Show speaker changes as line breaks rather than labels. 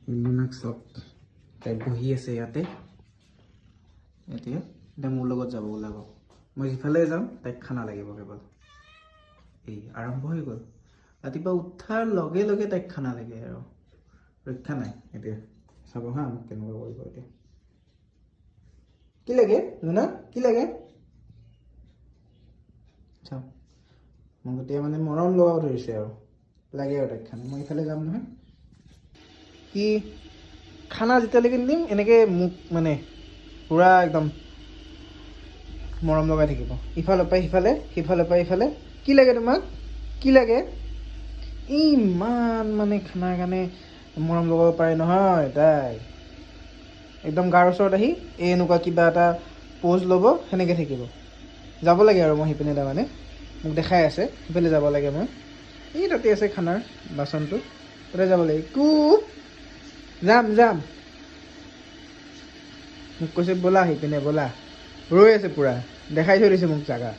লুনাক চাওক, তাই বহি আছে ইয়াতে। এতিয়া এতিয়া মোৰ লগত যাব ওলাব। মই যিফালে যাম, তাইক খানা লাগিব কেৱল। এই আৰম্ভ হৈ গ'ল। ৰাতিপুৱা উঠাৰ লগে লগে তাইক খানা লাগে আৰু ৰক্ষা নাই। এতিয়া চাব হা, মোক কেনেকুৱা কৰিব এতিয়া। কি লাগে লুনা? কি লাগে চাওঁ। মোক এতিয়া মানে মৰম লগাব ধৰিছে আৰু লাগে আৰু তাইক খানা। মই ইফালে যাম নহয়, কি খানা যেতিয়ালৈকে নিদিম, এনেকৈ মোক মানে পূৰা একদম মৰম লগাই থাকিব। ইফালৰ পৰা সিফালে, সিফালৰ পৰা ইফালে। কি লাগে তোমাক? কি লাগে? ইমান মানে খানাৰ কাৰণে মৰম লগাব পাৰে নহয় তাই। একদম গাৰ ওচৰত আহি এই এনেকুৱা কিবা এটা প'জ ল'ব, সেনেকৈ থাকিব। যাব লাগে আৰু মই সিপিনে, তাৰমানে মোক দেখাই আছে সিফালে যাব লাগে মই। এই তাতে আছে খানাৰ বাচনটো, তাতে যাব লাগে। কু যাম যাম। মোক কৈছে, ব'লা সিপিনে ব'লা। ৰৈ আছে, পূৰা দেখাই থৈ দিছে মোক জাগা।